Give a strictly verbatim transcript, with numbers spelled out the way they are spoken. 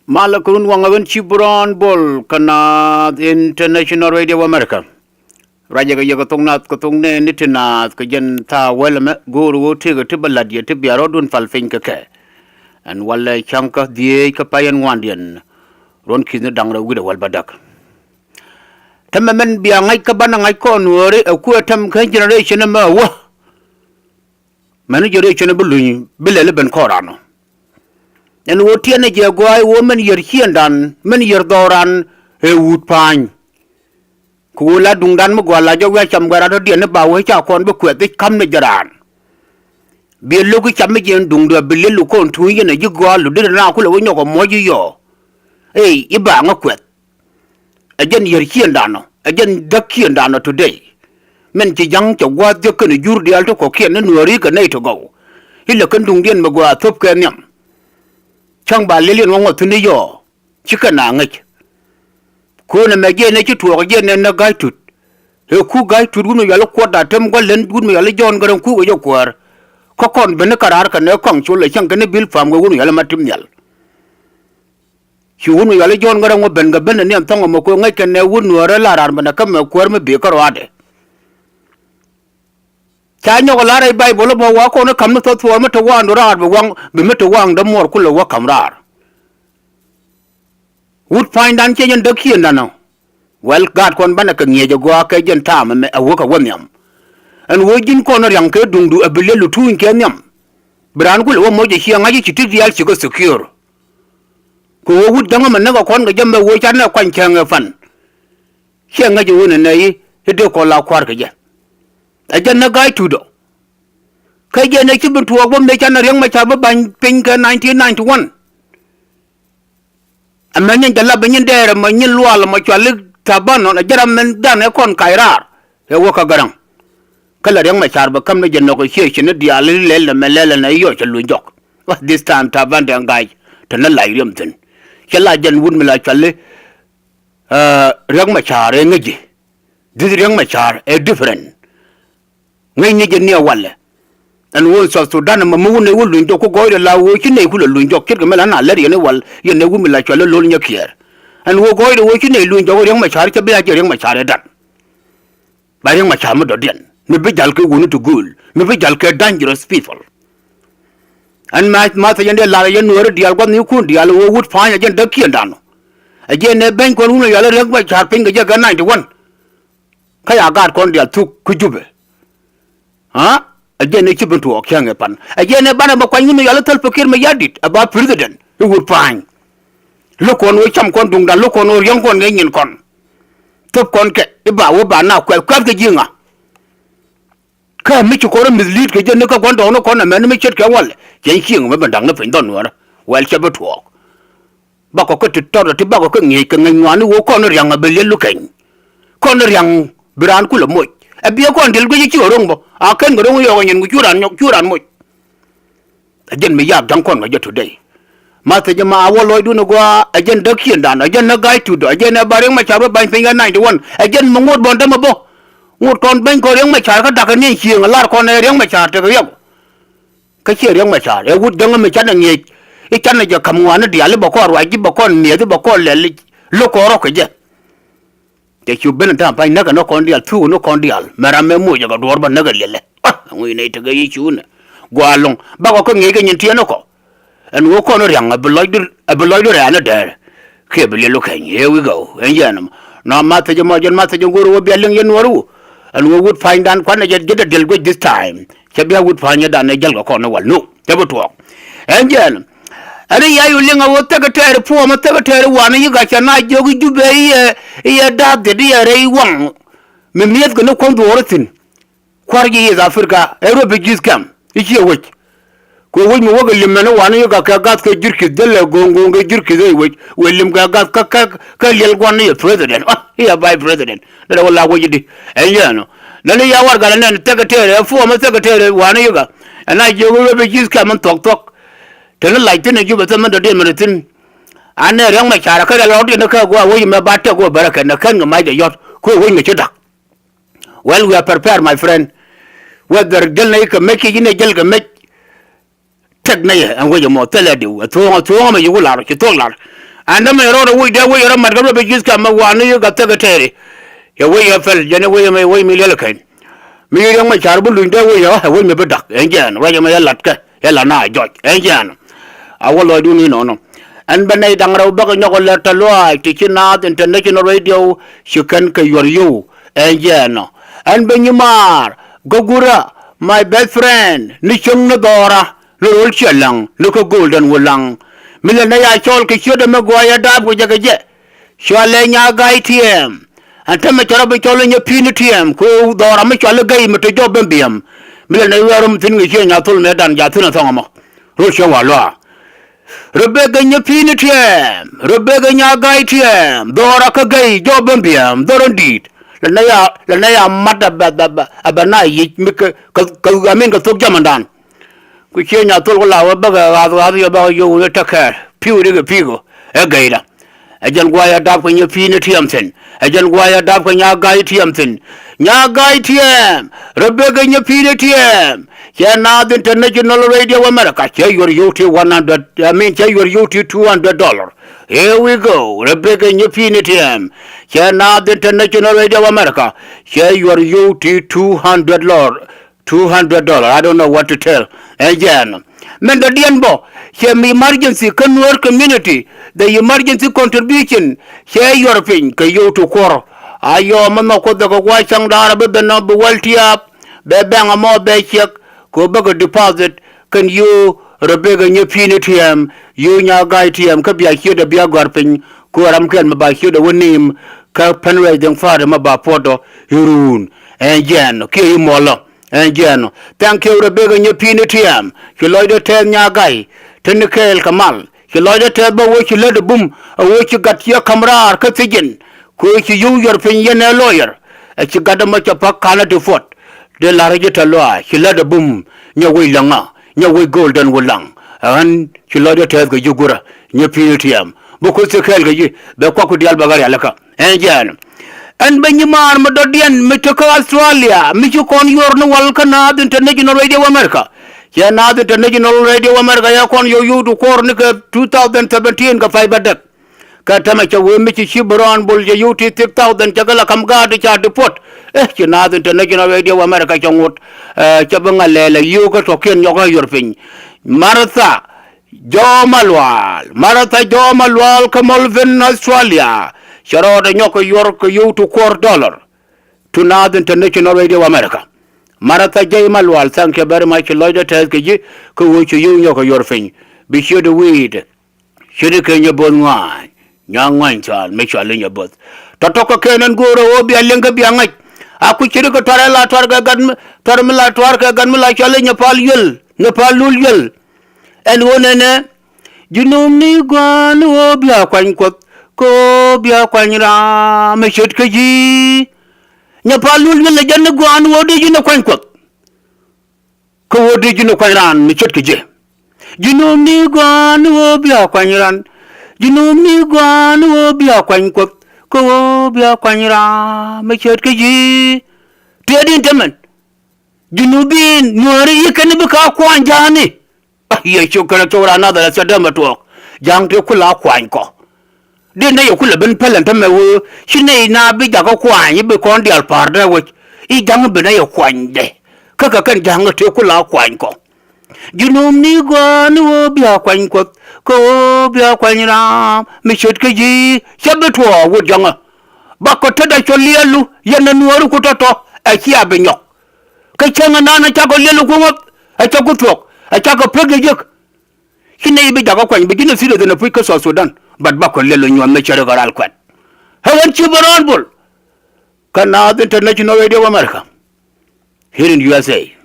Malɛ kɛ run waŋ ɛ ɣän ci Brown Bol kä Naath International Radio America. Ruacɛ kɛ yɛ kɛ thok Naath kɛ thok nɛɛni ti naath kɛ jɛn thaak wäl ɛmɛ go̱o̱r ɣöö tëëkɛ ti bä la̱t yɛ ti bia rɔ̱dun pal piny kɛ kɛ. Ɛn walɛ cäŋ kä dhieec kä pay ɛn ŋuandiɛn. Ruɔ̱n ki̱thni da̱ŋ rɛw wi̱cdɛ wäl bädäk. Täämɛ mɛn bia ŋa̱c kä banɛ ŋa̱c kɔn Nuääri ɛ kuɛ tääm kä generation ɛmɛ ɛ wä. Mɛn generation bi luny bi lɛl i̱ ben kɔn ran ɔ. Ɛn ɣöö tiɛn ɛ jɛ gɔaac ɣöö mɛn yär ciëŋdan mɛn yär dhɔran ɛ wut pa̱a̱ny. Kɛ ɣöö la duŋdan mi gɔaa la jɔk wi̱i̱ a cam gɔaa rat dɔ̱diɛn ni ba wee ca kɔn bi kuɛth i̱ ka̱m ni jɛ raan. Bi lo̱k i̱ cam mi jiɛn duŋdu a bi liɛl lu kɔn tuuny yɛn ɛ ji̱ gɔaa lu dit ɛ na kulɛ wä nyɔk ɛ muɔ̱c i̱ yɔɔ. Ey i̱ ba ŋä kuɛth. Ɛ jɛn yär ciëŋdan ɔ, ɛ jɛn däk ciëŋdan ɔ today. Min ci ja̱ŋ cɛ gua̱a̱th jek kɛn jur diaal ti kɔ̱kiɛn ni Nuääri kɛ nɛy ti gɔw. Ilɛ kɛn duŋdiɛn mi gɔaa thöp kɛ nhiam. Cäŋ ba liɛl yɛn wä ŋuɔth thi̱n i̱ yɔɔ. Ci kɛn a ŋäc. Köönɛ mɛ jiɛn ɛ ci tuɔɔk jiɛn ɛ näk Ga̱a̱c Tut. Ɛ ku Ga̱a̱c Tut wut mi yɔl i̱ Kuɔt Da̱t Tɛm Gua̱l Lɛn wut mi yɔl i̱ Jɔ̱ɔ̱n Gäräŋ ku kɛ jɛ kuäär. Kä kɔn ben i̱ kä raar kɛn ɛ kɔaŋ col ɛ cäŋ kɛn i̱ bil pam kɛ wut mi yɔl i̱ Mat Tim Nhial. Ci wut mi yɔal i̱ Jɔ̱ɔ̱n Gäräŋ wä ben kɛ ben ɛ niɛn thɔ̱ŋ ɛmɔ kɛ ŋäc kɛn ɛ wut Nuäärä la raar ben ɛ kä mɛ kuäär mi bëë kä ruaadɛ. Ca nyɔk ɛ la̱r ɛ Baibol ɛmɔ wa kɔn i̱ ka̱m ni thuɔ̱th thuɔɔr mi te waŋdu raar bi waŋ bi mi te waŋdä muɔɔr kulɛ wä ka̱m raar. Wut pa̱nydan ciɛ jɛn däk ciëŋdan ɔ. Wɛl gaat kɔn banɛ kɛ ŋi̱eec ɛ gɔaa kɛ jɛn ta̱a̱m ɛmɛ ɛ wä kɛ wä nhiam. Ɛn wä ji̱n kɔn ria̱ŋ kɛ duŋdu ɛ bi liɛl lu tuuny kɛ nhiam. Bi raan kulɛ wä moc ɛ ciɛ ŋa̱c i̱ ci ti diaal cikɛ secure. Kɛ ɣöö wut jäŋä mɛ näk ɛ kɔn kɛ jɛ mɛ ɣöö ca nɛ kuany cäŋ ɛ pan. Ciɛ ŋäc ɛ ɣöö nɛ nɛ i̱ i̱ dee kɔn la kua̱r kɛ jɛ. Ɛ jɛn nɛ Ga̱a̱c Tut ɔ. Kä jɛn ɛ ci bi tuɔɔk bä mëë ca nɛ Riɛk Macar bä ba̱ny piny kɛ nineteen ninety one. Ɛmɛ nyin jɛ lap ɛ nyin dɛɛr ɛmɔ nyin luaal ɛmɔ cual i̱ Taban ɔ ɛ jɛ ram mɛn dan ɛ kɔn kac raar. Ɛ wä kä Gäräŋ. Kä la Riɛk Macar bɛ käm ni jɛ nɔk i̱ ciɛ ci ni diaal i̱ lɛl nɛ mɛ lɛl ɛn i̱ yɔc cɛ luny jɔk. Wah, this time Taban Deng Gai te ni lac riɛm thi̱n. Cɛ la jɛn wut mi la cuali, ɛ, Riɛk Macar ɛ ŋäci. This Riɛk Macar ɛ different. Ŋäcni jɛ ni ɛ walɛ. Ɛn ɣöö South Sudan ɛmɔ mi wun ɛ wä luny jɔk ku gɔɔydɛ la ɣöö ci nɛy kulɛ luny jɔk ce̱tkɛ mi la na lɛr yɛn i̱ wal yɛn ɛ wut mi la cuali Lol Nyakiɛɛr. Ɛn ɣöö gɔɔydɛ ɣöö ci nɛy luny jɔk Riɛk Macar cɛ bi a jɛ Riɛk Macar ɛ dan. Ba Riɛk Macar mi dɔ̱diɛn mi bi jal kɛ wuni ti gööl mi bi jal kɛ dangerous people. Ɛn ma ma thɛ jɛn dee lar ɛ jɛn Nuääri diaal gua̱thnikun diaal ɛ wä wut pa̱a̱ny ɛ jɛn däk ciëŋdan ɔ. Ɛ jɛn ɛ beny kɔn wun ɛ yɔal i̱ Riɛk Macar piny kɛ jɛ kɛ ninety one. Kä ya gaat kɔn diaal thuk kä Jubɛ. Aa ɛ jɛn ɛ ci ben tuɔɔk cäŋ ɛ pan ɛ jɛn ɛ banɛ bɛ kuany wun ɛ yɔal i̱ Thäl Pakir mɛ yadit ɛ ba president i̱ wut pa̱a̱ny. Lo̱k kɔn wä cam kɔn duŋdan lo̱k kɔn wä riäŋ kɔn kɛ nyin kɔn. Thöp kɔn kɛ i̱ ba wä ba na kuɛth kuɛth kɛ ji̱ ŋa. Kä mi ci kɔn rɔ mislead kɛ jɛ ni kä gua̱ndɔɔŋni kɔn ɛmɛn mi ce̱tkɛ walɛ cɛ cieŋ mɛ ben da̱ŋ ni piny dhɔn Nuäärä. Wɛl cɛ bi tuɔɔk. Bakɔ kä ti tɔt ti bakɔ kä ŋi̱eec kɛ ŋäc ŋuani wä kɔn ria̱ŋ a bi liɛl lukɛny. Kɔn ria̱ŋ bi raan kulɛ moc ɛ biɛ kɔn diɛl guic ci ɣä ro̱ŋ bä a ken kɛ ro̱ŋ yɔɔk ɛ nyin ku cu raan nyɔk cu raan moc. Ɛ jɛn mi yaap ja̱ŋ kɔn kɛ jɛ today. Ma thiec ma a wä lɔcdun ɛ gɔaa ɛ jɛn däk ciëŋdan ɛ jɛn nä Ga̱a̱c Tut ɛ jɛn ɛ ba Riɛk Macar bä ba̱ny piny kɛ ninety one ɛ jɛn mi ŋot bɔn dämɛ bä. Ŋot kɔn bäny kɔn Riɛk Macar kä da̱k kɛ ni cieŋ ɛ lar kɔn ɛ Riɛk Macar tekɛ riɛk. Kä ciɛ Riɛk Macar ɛ wut jäŋä mi canɛ ŋi̱eec i̱ canɛ jɛ ka̱m ŋuani diaal i̱ bɛ kɔn ruac ji̱ bɛ kɔn mi̱eth i̱ bɛ kɔn lɛl i̱ lo̱k kɔn rɔ̱k kɛ jɛ. Cɛ cu ben ta̱a̱ pa̱ny näkɛ ni kɔn diaal thuk ni kɔn diaal mɛ ram mɛ moc ɛ kɛ duɔ̱ɔ̱r bä näkɛ liɛlɛ. Ŋuc nɛy tekɛ yi̱ cuunɛ gua̱a̱ lo̱ŋ bakɔ kä ŋi̱eec kɛ nyin tiɛɛn ni kɔ. Ɛn ɣöö kɔn ria̱ŋ ɛ bi lɔcdu ɛ bi lɔcdu rɛ̈ɛ̈n ni dɛɛr. Kiɛ bi liɛl wä kɛny here we go ɛn yɛn ɛmɔ. Nɔ ma thiec ɛmɔ jɛn ma thiec ɛn go̱o̱r ɣöö bia liŋ yɛn nuɔ̱ɔ̱r wu. Ɛn ɣöö wut pa̱nydan kuanɛ jɛ ji̱t ɛ diɛl guic this time cɛ bia wut pa̱nydan ɛ jäl kɛ kɔn ni wal no cɛ bi tuɔɔk. Ɛn jɛn ɛn i̱ yac wu liŋ ɛ ɣöö thek ɛ tɛɛr i̱ puɔ̱ɔ̱m ɛ thek ɛ tɛɛr i̱ wanɛ yi̱k a cɛ na jiök i̱ Jubɛ i̱ yɛ i̱ yɛ da̱a̱th dhiet i̱ yɛ rɛy waŋ. Mi mi̱eth kɛ ni kuɔ̱n dhuɔ̱ɔ̱r i̱ thi̱n. Kua̱r ji̱ East Africa ɛ refugees camp i̱ ciɛ wec. Kuɛ wec mi wäkɛ li̱m mɛn i̱ wanɛ yi̱k a kɛ gath kɛ jurki̱th jälɛ go̱o̱ŋ go̱o̱ŋ kɛ jurki̱th ɛ wec wec li̱m kɛ gath kä kä kä liɛl gua̱n i̱ yɛ president i̱ yɛ vice president. Derɛ wä la wec i̱di ɛn yɛn ɔ. Nɛn i̱ ya warɛgak nɛn secretary ɛ former secretary wanɛ yi̱k a ɛn a jiök i̱ refugees camp in thuɔ̱k thuɔ̱k. Teni lac thi̱n ɛ Jubɛ thil mi dɔ̱diɛn mi dɔ̱ thi̱n. Anɛ Riɛk Macar kä rial rɔɔdiɛn kä gua̱a̱ wec mɛ ba tɛk wä bärä kɛn ɛ kɛn kɛ mac dɛ yɔ̱t kuɛ wec mi ci da̱k. Well, we are prepared, my friend. Whether jäl nɛ kɛ mec kiɛ ji̱n ɛ jäl kɛ mec. Tɛk nɛ yɛ ɛn wec ɛmɔ thilɛ diw ɛ thuɔ̱ɔ̱ŋ ɛ thuɔ̱ɔ̱ŋ ɛmɛ ci wä lar ci thuɔ̱k lar. Ɛn dämɛ rɔɔdɛ wec dee wec rɔ mat kä refugees camp mɛ wanɛ yɛ gat secretary. Yɛ wec yɛ pɛl jɛn ɛ wec ɛmɛ wec mi liɛl kɛn. Mi riɛŋ mɛ car bi luny dee wec ɛ wec mi bi da̱k ɛn jɛn ruac ɛmɛ yɛ latkɛ yɛ la na jɔc ɛn jɛn. A wä lɔcdun inɔnɔ. Ɛn bɛ nɛy da̱ŋ rɛw bäkɛ nyɔk ɛ lɛr tɛ luaac ti ci Naath International Radio ci kɛn kɛ yuɔr yio̱w ɛn jɛn ɔ. Ɛn bɛ nyimaar gä gurä my best friend ni cäŋ ni dhɔra. Ni rol ciɛ laŋ ni kä go̱o̱l dän wä laŋ. Mi lɛ nɛ ya cɔl kɛ ciötdɛ mi gɔaa yɛ daap kɛ jɛ kɛ jɛ. Cɔalɛ Nya Ga̱a̱c Tiɛɛm. Ɛn tämɛ cɛ rɔ bi cɔl inyɛ pi̱i̱ni tiɛɛm kɛ ɣöö dhɔra mi cɔal i̱ Gɛy mi te jɔp ben biɛm. Mi lɛ nɛ wiaa röm thi̱n kɛ ciɛ Nya Thol mëë dan jaathi̱n ɛ thɔ̱ŋ ɛmɔ. Rol ciɛ wa luaak. Rebecca inyɛ pi̱i̱ni tiɛɛm, Rebecca Nya Ga̱a̱c Tiɛɛm, dhɔra kä Gɛy jɔp ben biɛm, dhɔr in di̱i̱t. Lɛ nɛ ya, lɛ nɛ ya mat ɛ bɛ, bɛ, bɛ, ɛ bɛ na yic mi kɛ, kɛ, kɛ, I mean kɛ thok jamandan. Ku cië Nya Thol ku la wä bäkɛ ɣath ɣath yɛ bäkɛ yio̱w yɛ tekɛ pi̱w ri kɛ pi̱i̱k ɔ ɛ Gɛyda. Ɛ jɛn gua̱a̱c ɛ dap kɛ nyɛ pi̱i̱ni tiɛɛm thi̱n. Ɛ jɛn gua̱a̱c ɛ dap kɛ Nya Ga̱a̱c Tiɛɛm thi̱n. Nya Ga̱a̱c Tiɛɛm. Rebecca nyɛ pi̱i̱ni tiɛɛm. Cɛ Naath International Radio America. Cɛ yuɔr yio̱w ti one hundred, I mean, cɛ yuɔr yio̱w ti two hundred dollar. Here we go. Rebecca nyɛ pi̱i̱ni tiɛɛm. Cɛ Naath International Radio America. Cɛ yuɔr yio̱w ti two hundred dollar. Two hundred dollar, I don't know what to tell. Ɛn jɛn. Mɛn dɔ̱diɛn bɔ, cɛ mi emergency kä Nuer community, the emergency contribution, cɛ yuɔr piny kɛ yio̱w ti kuɔr. A yɔɔ mi nhɔk Kuoth kɛ gua̱c cäŋ da̱a̱r a bi ben nɔ bi wäl tiaap, bɛ bɛŋ ɛmɔ bɛ ciɛk, kɛ ɣöö bäkɛ deposit, kɛn yio̱w Rebecca nyɛ pi̱i̱ni tiɛɛm, yio̱w Nya Ga̱a̱c Tiɛɛm, kä bia ciötdɛ bia gɔ̱a̱r piny, kɛ ɣöö ram kɛl mi ba ciötdɛ wä niim, kä fundraising fund mi ba puɔ̱tdɔ, i̱ ruun, ɛn jɛn, kiɛ i̱ muɔlɔ. Ɛn jiɛn ɔ. Thank you Rebecca nyɛ pi̱i̱ni tiɛɛm. Ci lɔcdä tɛth Nya Ga̱a̱c. Te ni kɛɛl kɛ mal. Ci lɔcdä tɛth bä wee ci lät ɛ bum. Ɛ wee ci gat ciɛ ka̱m raar kä thiec in. Kɛ ɣöö ci yio̱w yuɔr piny yɛn ɛ lawyer. Ɛ ci gat ɛmɔ cɛ pa̱k ka̱n ɛ ti puɔt. Dee la̱r ji̱ tɛ̈th luaac. Ci lät ɛ bum. Nyɛ wec läŋä. Nyɛ wec go̱o̱l dɛn wä laŋ. Ɛ ɣän ci lɔcdä tɛth kɛ ji̱ gurä. Nyɛ pi̱i̱ni tiɛɛm. Bi Kuoth thil kɛɛl kɛ ji̱. Bɛ kuak ku diaal bɛ ɣä rialikä. Ɛn jiɛn. Ɛn bɛ nyimaar mi dɔ̱diɛn mi te kä Australia mi ci kɔn yuɔr ni wal kä Naath International Radio America. Cɛ Naath International Radio America yɛ kɔn yio̱w yio̱w ti kuɔr ni kɛ two thousand seventeen kɛ pay bädäk. Kɛ tämɛ cɛ wee mi ci ci bi rɔɔn bol cɛ yio̱w ti six thousand cɛ kɛ la ka̱m gaat ti ca deport. Eh, ci Naath International Radio America cɛ ŋot. Eh, cɛ bi ŋa̱ lɛɛlɛ yio̱w kä tɔ̱kiɛn nyɔk ɛ yuɔr piny. Martha Jɔw Malual, Martha Jɔw Malual kä Melbourne, Australia. Cɛ rɔɔdɛ nyɔk kɛ yuɔr kɛ yio̱w ti kuɔr dollar. To Naath International Radio America. Martha Jɔw Malual, thank you very much. Lɔcdä tɛth kɛ ji̱ kä ɣöö ci yio̱w nyɔk kɛ yuɔr piny. Bi ciötdɛ wi̱i̱dɛ. Ciötdɛ kɛ nyɛ bo̱th ŋua̱a̱ny. Nyuak ŋua̱ny cɔal mi cɔal i̱ nyɛ bo̱th. Tɔ̱tɔ̱ kɛ kɛn ɛn go̱o̱rä ɣöö bia liŋ kä bia ŋäc. A kui̱ ciötdɛ kɛ tuar ɛ la tuar kɛ gat mi, tuar mi la tuar kɛ gat mi la cɔal i̱ nyɛ pal yuel, nyɛ pal lul yuel. Ɛn ɣöö nɛnɛ, ji̱ nöömni gua̱a̱n ɣöö bia kuany Kuɔth, kɛ ɣöö bia kuany ram mi ce̱tkɛ ji̱. Nyɛ pal lul yɛn lɛ jɛn ni gua̱a̱n ɣöö dee ji̱n ɛ kuany Kuɔth. Kɛ ɣöö dee ji̱n ɛ kuany ran mi ce̱tkɛ ji̱. Ji̱ nöömni gua̱a̱n ɣöö bia kuany ran. Ji̱ nöömni gua̱a̱n ɣöö bia kuany Kuɔth. Kɛ ɣöö bia kuany ram mi ce̱tkɛ ji̱. Tiɛɛt in te mɛn. Ji̱ nöömni nuääri i̱ kɛn bi ka kuany ja̱a̱ni. Ah, Yecu Kritho raan Nadharɛth cɛ dämɛ tuɔɔk. Ja̱a̱ŋ tëë kula kuany kɔ. Dee nɛy ɛ kulɛ ben päl ɛn tämɛ ɣöö ci nɛy na bi jakä kuany i̱ bi kɔn diaal pa̱a̱r dee wec. I̱ ja̱ŋ bi nɛy ɛ kuanydɛ. Kä kɛ kɛn ja̱a̱ŋ tëë kula kuany kɔ. Ji̱ nöömni gua̱a̱ni ɣöö bia kuany Kuɔth kɛ ɣöö bia kuany ram mi ce̱tkɛ ji̱. Cɛ bi tuɔɔk wut ja̱ŋä. Bakɔ tetdä cɔ liɛlu yɛn ɛ nuääri ku tɔ̱tɔ̱ ɛ cia bi nyɔk. Kä cäŋ ɛnan ɛ cakɔ liɛlu ku ŋuɔth ɛ cä ku thuɔ̱k ɛ cakɔ pek yɛ jek. Ci nɛy bi jakä kuany bi ji̱n ɛ citizen ɛ puc kä South Sudan. But bakɔ liɛl ɛ nyuɔ̱th mi cɛ ri kɛ ral kuɛt. Ɛ ɣän ci bä rɔɔn bol. Kä Naath International Radio America. Here in U S A.